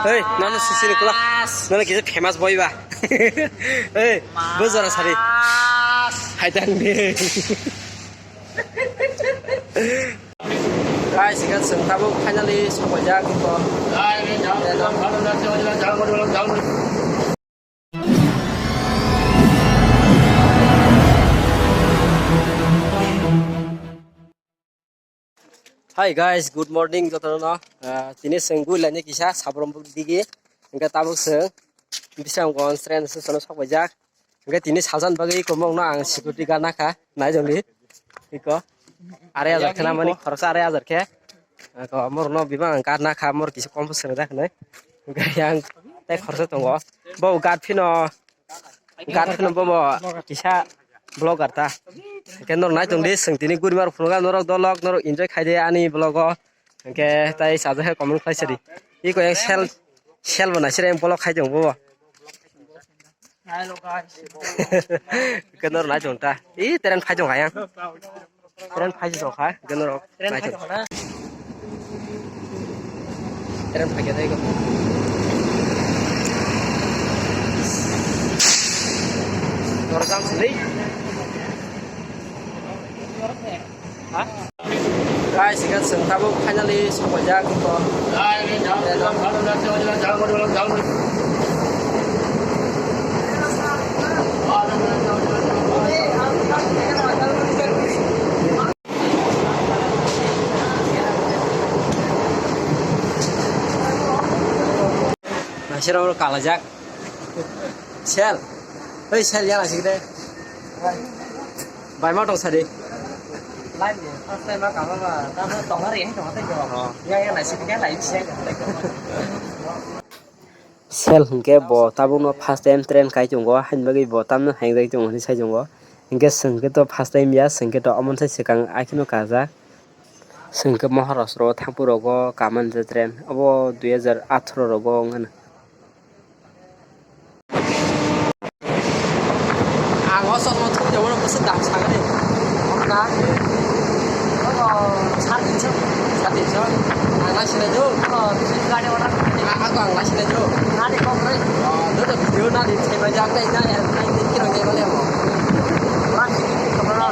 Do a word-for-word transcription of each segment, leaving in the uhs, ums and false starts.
Hey, nono sisini kula. Nono kisa famous boy ba. Hey, bujora sari. Hai tang de. Guys, ikan sengtabo finally sopaijak ko. Hi guys, good morning jotono. Ah, tini senggu lani kisa sabrom digi. Engka tabuk seng bisang gon tren se sono sok bajak. Engka tini salsan bagi komong no ang security guard nakha. Nai jong di. Iko. Are ajar kena mani khoroksa are ajar khe. Ako mor no bibang ang guard nakha mor kisa kom seng dak nai. Engka yang tai khoroksa tongo. Bo guard phino Gat phano bobo kisa vlogger ta. Hingke norok naitung di, chwng tini guribar phunukha norok dolok, norok enjoy khai di ani vlog o. Hingke tai sajak hai comment khlai sadi. Iko ek sel, sel bo naisire vlog khai tongo bobo. Hingke norok naitung ta. I teren phai tongo ayang. Tren phai si tongkha, hingke norok naitok. Tren phai khe tei kok. Norok jam sini. Ha? Guys, hingke chwng tabuk finally sopaijak. Naisirok kalajak. Sel. Oi, sel, yang asik deh. Bai ma tong sari. Lain ni, first time ma kama ma, tamo tong hari yang tong hari yo. Oh. Yang, yang naisik kan lain sih yang tong hari yo. Sel hingke bo tabukno first time train kai tongo, haini bagwi bo tamno haingjak tongo hinwi sai tongo. Hingke chwng khe to first time ya, chwng khe to omo sai swkang akheno kajak. Chwng khe Maharashtra o thangpui rogo kaman je train, obo dui hajar atharo rogo wng mano. Ang o chosma thumjamo no bwswk dam sagani. Wngkha? Obo sat tinso. Sat tinso? Ang lai sinai do. Obo bisi gari order khainai. A-, ako ang lai sinai do. Nani kok rwi? O, do do video nani saimanjak nai, nai, nai, nai, kiro nai bale mo. Ora sini khamara.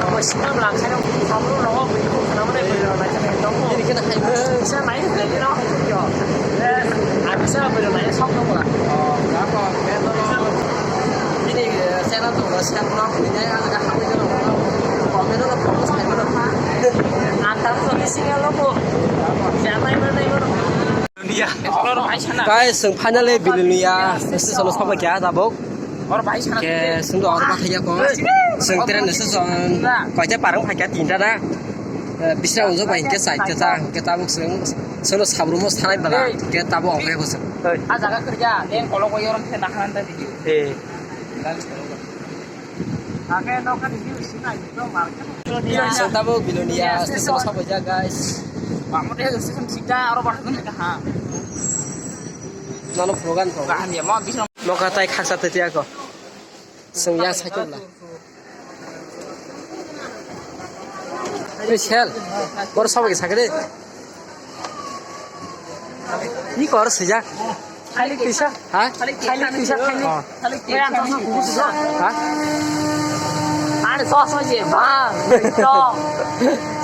Obo sinam lang sai no. Samru rogo bui ko khanamane bui rok lai sai no. Ini kena khai mo. Sa nai nai no. Yo. Yes. Ang sa bui rok lai sok no mura. O, ya ko, ya to. Bini, eh, channel tongo, channel no hwnwi ang kha hwnwi no comment no post khai mano. Ang ta to ni singa lobo. Janai manai mano. Guys, chwng finally Bilonia station o sobai kha tabuk. Ke chwng do oro pathai ya ko. Chwng train station kaisa parang phai kha tinta na. Eh, bisra unjo bai ke side ke ta ke tabuk chwng chwng sabrumo sanai bala ke tabuk ongkhe bo chwng. A jaga kwrwya, leng kolok bai orom khe nakhana ta video. Eh. Chwng tabuk Bilonia station o sobai jak, guys. Bamo de station sita aro bar kan ka ha. Nono program ko. Kahan ya, mo bisra. Noka tai khaksa te tiya ko. Chwng yang cycle la. Ei sel. Bor sobai sakhe de. Ni kor sija. Khalik tisa. Ha? Khalik tisa, khalik. Oh. Khalik tisa. Ang tong kubu tisa. Ha? Ani so so je ba. To.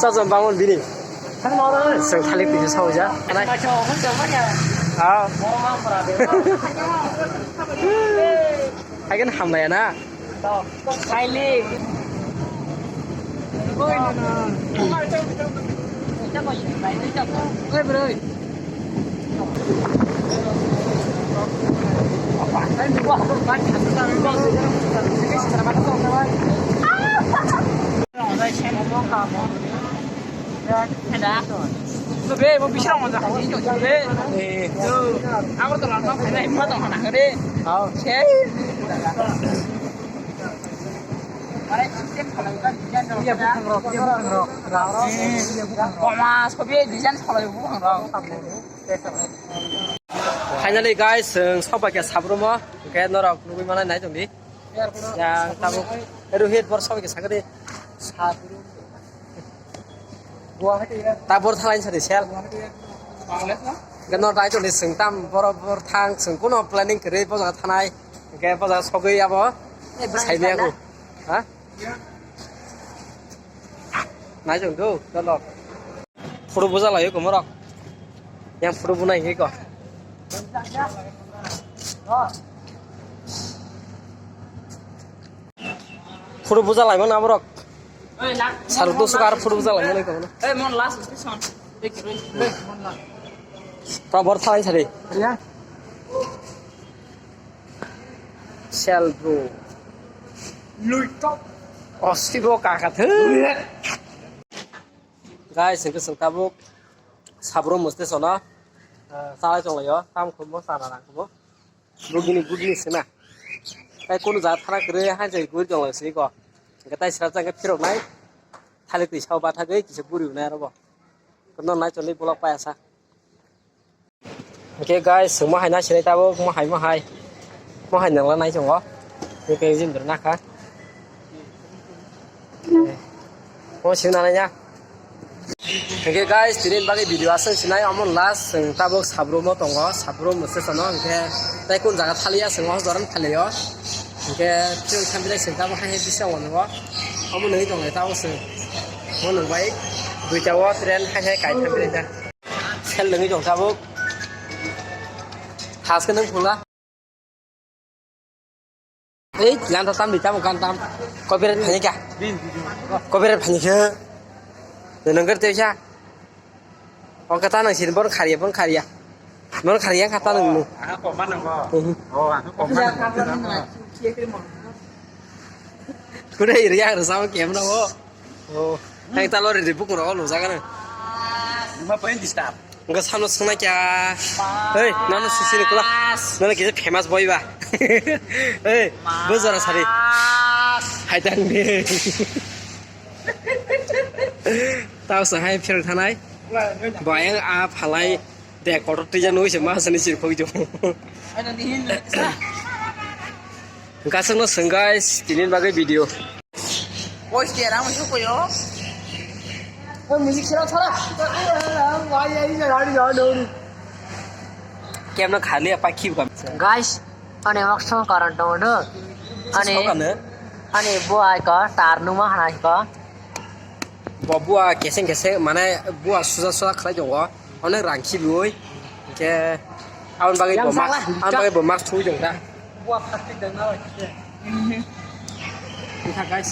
So so bangun bini. Chwng khalik tisa sao ja. Khalik. Ah. Hagen hamlaya na. Khalik. Oi, bro. Be, bo bising wngkha, be. Agartala no phainai ma tong khna khe de. Hao. Sei. Iya, buphang rok, iya, buphang rok. Iya, buphang rok. Koma, sobi design khalai buphang rok. Finally, guys, chwng sobai kha sabrumo, hwnkhe norok nugwi manai nai tongdi. Yang tabuk Rohit bor sobai kha sakhe de. Sabrum. Guwahati ya. Tabor thalai sadi sel. Guwahati ya. Bangladesh na? Hwnkhe no Naitongni chwng tam boro boro thang, chwng kuno planning kwrwi bo jaga thanai. Hwnkhe bo jaga sogwi abo saimaya kho. Ha? Naitong do, cholo. Photo buja laio komorok. Yang photo bunai hiko. Photo buja laimano aborok. Saruk dosok aro photo buja laimano iko. Ei, mon last position. Ei, kiroi. Ei, mon last. Probor thalai sari. Ya. Sel bro. Lui tok. Osti bo kaka thw. Guys, hwnkhe chwng tabuk Sabro Mosque sono, ah, chalai tonglaio, tam khumbo, chana rang khumbo. Bugini, bugini sena. Tai kunu jaga thana kwrwi, hai jai guri tonglaio siko. Hwnkhe tai sra jang khe phirok nai. Thalik twi sao bathagwi kisa guri unai aro bo. Kono nai chonwi bolok paya sa. Hwnkhe guys, chwng mohai na sinai tabuk, mohai, mohai. Mohai nangla nai chongo. Hwnkhe jindra nakha. Mo sing nanai ya. Hwnkhe guys, tini bagwi video aswk sinai, omo last chwng tabuk Sabro mo tongo, Sabro mo se sono, hwnkhe tai kun jaga thaliya chwng o joran thaliyo. Hwnkhe chwng thambilai chwng tabuk hai hai bisa wano. Omo nungwi tongo tabuk chwng. Mo nungbai duita o train hai hai kai thambilai da. Sel nungwi tong tabuk. Haske nung phula. Ei, lanta tam di tam kan tam. Copyright phani ka? Copyright phani ka? Nang gar te sa. O kata nang sin bon khariya, bon khariya. Bon khariya kata nang nu. Ang kok man nang ko. Mhm. Oh, ang kok man nang ko. Kure iri ang sama kem na o. Oh, hai talo re bukung ro lo jaga na. Nima pain disturb. Enggak sama sengaja. Hei, nana sisi ni kula. Nana kita famous boy ba. Hei, bujara sari. Hai tang de. Tao sa hai phirang thanai. Bayang a phalai. De kotor tija nui se ma sani sir khoi jo. Kasang no seng guys, tini bagwi video. Boys dia rang masuk ko yo. Music sira thara. Kem no khali apa khib kam. Guys, ani maksud karan tong do. Ani, ani bo ai ka tar numa hana ka. Bo bua keseng keseng, mane bua suja suja khlai tongo. Onek rang khibiui. Hwnkhe aboni bagwi bo mask, aboni bagwi bo mask thuwi tong kha. Bua plastic dangna bai khe. Wngkha guys.